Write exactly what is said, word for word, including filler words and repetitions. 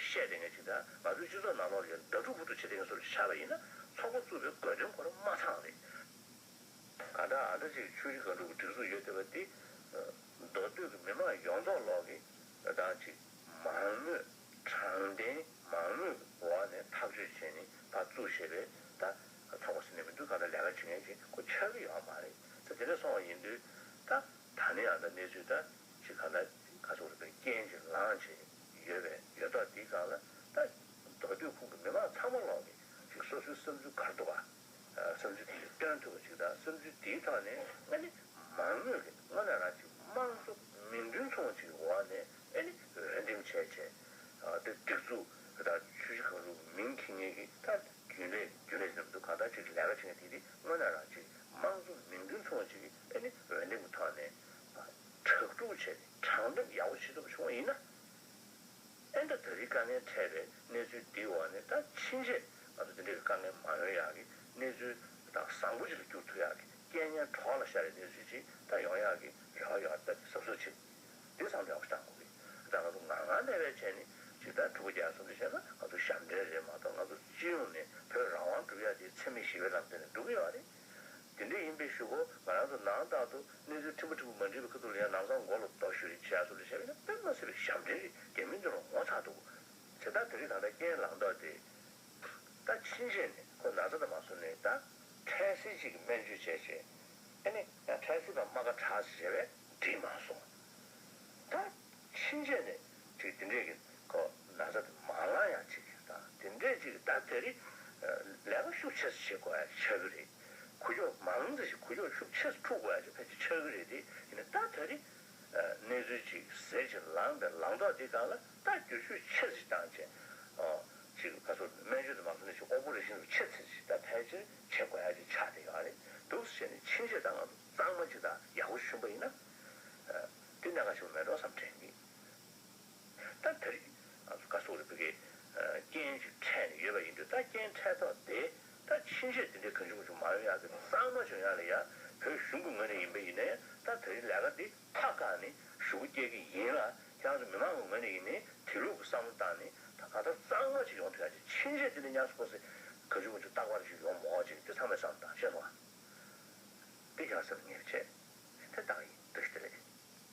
བཤད་བསྡད་མཁན་ཅིག་དང་། ང་ཚོའི་སྤྱི་ཚོགས་ནང་ལོགས་ལ་ཡང་ཟླ་སྒྲུབ་ཕུར་ཚུགས་བྱེད་བསྡད་མཁན་བཟོ་འདྲ་ཆགས་པ་ཡིན་ན། ཚོགས་པ་བཙུགས་པའི་དགོས་དོན་ཁོ་རང་མ་ཚང་རེད། གང་ལྟར་ཨ་འདྲ་ཅིག་ཆུ་བཞི་སྒང་དྲུག་གི་སྒྲིག་འཛུགས་ཡོད་བསྡད་པ་འདི། མདོ་སྟོད་ཀྱི་མི་མང་ཡོངས་རྫོགས་ལོག་གིས་ད་ཅིག་མང་མོས་དྲང་བདེན་མང་མོས་ཀྱི་འོག་ནས་ཐག་གཅོད་བྱས་ནས་ཕར་བཙུགས་བྱས་པའི་ད་ཚོགས་པ་ཟེར་ནས་མི་འདུག་གང་ལྟར་ལས་ཀ་བྱེད་མཁན་ཅིག་ཁོ་ཆགས་ཀྱི་ཡོད་མ་རེད་ཟེར། དེ་འདྲ་སོང་བ་ཡིན་དུས་ད། ད་ནི་ཨ་ད་གནས་ཚུལ་ད་ཅིག་གང་ལྟར་ག་ཚོད་རེད་པས་རྐྱེན་ཅིག་ལངས་བྱས་ཡོད་པས། ཡོད་ཐོག་འདིའི་སྒང་ལ་ད་མདོ་སྟོད་ཁུལ་གྱི་མི་མང་ཚང་མ་ལོག་གིས་ཅིག་སོ་སོའི་བསམ་ཚུལ་ག་རེ་འདུག་ག་བསམ་ཚུལ་དེ་འདྲ་སྟོན་ཐུབ་པ་ཅིག་དང་། བསམ་ཚུལ་དེའི་ཐོག་ནས་ཨ་ནི་མང་མོས་ཀྱིས་དངོས་གནས་རང་ཅིག་དམངས་གཙོ་མིང་དོན་མཚུངས་པ་ཅིག་གི་འོག་ནས་ཨ་ནི་འོས་འདེམས་བྱས་བྱས། ཨ་དེ་སྒྲིག་འཛུགས་ད་ཆུ་བཞི་སྒང་དྲུག་མིང་འཁྱེར་མཁན་གྱི་ད་རྒྱུན་ལས་རྒྱུན་ལས་ཟེར་ན་མི་འདུག་གང་ལྟར་ཅིག་ལས་ཀ་བྱེད་མཁན་དེ་དེ་དངོས་གནས་རང་ཅིག་དམངས་གཙོ་མིང་དོན་མཚུངས་པ་ཅིག་གི་ཨ་ནི་འོས་འདེམས་ཀྱི་ཐོག་ནས་དྲག་སྒྲུག་བྱས་ནས་དྲང་འདེམས་ཡག་པོ་བྱེད་ཐུབ་པ་བྱུང་བ་ཡིན་ན། ཨེ་འདྲ་ད་རེས་དཀའ་ངལ་འཕྲད་པའི་གནས་ཚུལ་འདིའི་འོག་ནས་ད་ཕྱིན་ཆད་ང་ཚོ་འདི་འདྲའི་དཀའ་ངལ་མ་ཡོང་ཡག་གི་གནས་ཚུལ་ད་བཟང་པོ་ཅིག་ལ་འགྱུར་ཐུབ་ཡག་གི་རྐྱེན་ངན་གྲོགས་ལ་ཤར་བའི་གནས་ཚུལ་ཅིག་ད་ཡོང་ཡག་གི་རེ་བ་ཡོད་ད་གཟབ་གཟབ་བྱེད། འདི་བསམ་བློ་ཡག་པོ་བཏང་དགོས་ཀྱི། ད་ང་ཚོ་ངང་ངང་གནས་པའི་ཆ་ནས་ཅིག་ད་ཕྲུ་གུ་རྒྱག་སོང་དུས་བྱས་ན་ང་ཚོ་ཞབས་འདྲེན་རེད་མ་གཏོགས། ང་ཚོ་སྤྱི་ཡོངས་ནས་བོད་རང་དབང་སྒྲུབ་ཡག་དེ་འཚེ་མེད་ཞི་བའི་ལམ་སྟེང་ནས་འགྲོ་གི་ཡོད་རེད། དེ་འདྲ་ཡིན་པའི་གཞུག་གུ་ང་རང་ཚོ་ནང་ལྟར་དུ་གནས་ཚུལ་ཕྲན་བུ་ཕྲན་བུ་མ་འགྲིག་པའི་ཁ་ཐུག་ལ་ཡང་ལམ་སང་མགོ་ལ་རྡོ་གཞུ་རེས་བྱས་སོང་དུས་བྱས་པ་ཡིན་ན་དཔེ་མ་སྲིད་པའི་ཞབས་འདྲེན་རེད། རྒྱ་མི་འདི་ལ་ངོ་ཚ་འདུག་བྱས་ཙང་དེ་རིང་ད་ལྟ་རྐྱེན་ལངས་སྟངས་དེ། ད་ཕྱིན་ཆད་ནས་ཁོ་ན་ཚ་དང་མ་སོང་ནས་ད་འཕྲལ་སེལ་ཅིག་གི་སྨན་བཅོས་བྱས་བྱས། ཨ་ནི་ཡང་འཕྲལ་སེལ་དང་རྨ་ཁ་དྲག་ཟེར་བྱས་པས་འགྲིག་མ་སོང་། ད་ཕྱིན་ཆད་ནས་ཅིག་དེ་འདྲས་ཀྱི་ཁོ་ན་ཚ་དེ་མ་ལངས་ཡག་ཅིག་དང་། དེ་འདྲས་ཅིག་ད་དེ་རིང་ལས་ཀ་ཤུགས་ཆེ་ཙམ་བྱེད་དགོས་ཡག་ཆགས་ཀྱི་རེད། འགུལ་སྐྱོད་མང་ཙམ་ཞིག་འགུལ་སྐྱོད་ཤུགས་ཆེ་ཙམ་འཁྲུག་དགོས་ཡག་ཅིག་ཕལ་ཆེར་ཆགས་ཀྱི་རེད་དེ། ཡིན་ན་ད་དེ་རིང་གནས་ཚུལ་ཅིག་ཟེར་ཅིག་ལངས་པའི་ལངས་ཐོག་དེ་སྒང་ལ་ད་བསྒྱུར་བཅོས་ཆེ་ཙམ་བཏང་བྱས། ཨོ། ཅིག་ཁ་སོ་སྨན་བཅོས་དུ་མ་སོང་ནས་ཅིག་ཨོ་པོ་རེ་ཤན་དུ་ཆེ་ཙམ་ཅིག་ད་ཕལ་ཆེར་བྱེད་དགོས་ཡག་ཅིག་ཆགས་བསྡད་ཡོད་རེད་འདུག་ཟེར་ནས། ཕྱིན་ཆད་ད་ང་ཚོ་གཙང་མ་ཅིག་དང་ཡག་པོ་བྱུང་པ་ཡིན་ན། ཨ་དེ་གནད་འགག་ཆེན་པོ་མེད་འགྲོ་བསམ་དྲན་གི། ད་དེ་རིང་ང་ཚོ་ག་སོགས་རེ་བོད་ཀྱི་རྐྱེན་ཅིག་འཕྲད་ནས་ཡོད་པ་ཡིན་དུས། ད་རྐྱེན་འཕྲད་ཐོག་དེ་ད་ཕྱིན་ཆད་དེ་འདྲའི་གང་བྱུང་མང་བྱུང་མ་ཡོང་ཡག་གི་གཙང་མ་བྱུང་ཡག་ལ་ཡ། བོད་གཞུང་གི་ངོས་ནས་ཡིན་པ་ཡིན་ནའི་ད་དེ་རིང་ལས་ཀ་འདི་ཕར་བཀག་ནས་ཞུ་སྐུལ་སྐྱེལ་གྱི་ཡིན་ལ། ཁྱེད་རང་ཚོ་མི་མང་གི་ངོས་ནས་ཡིན་ནའི་དེ་ལུགས་ཀྱི་བསམ་བློ་བཏང་ནས་ད་གང་ལྟར་གཙང་མ་ཅིག་ཡོང་ཐུབ་ཡག་ཅིག། ཕྱིན་ཆད་དེ་འདྲ་ཉམས་སུ་ཁོ་སེ་གང་བྱུང་མང་བྱུང་རྟག་པར་ཅིག་ཡོང་མ་དགོས་ཅིག་དེ་ཚང་མས་བསམ་བཏང་ཤེས་སོང་ཨ། དེ་ཁྱེད་རང་སེམས་ལ་ངེས་པ་བྱས།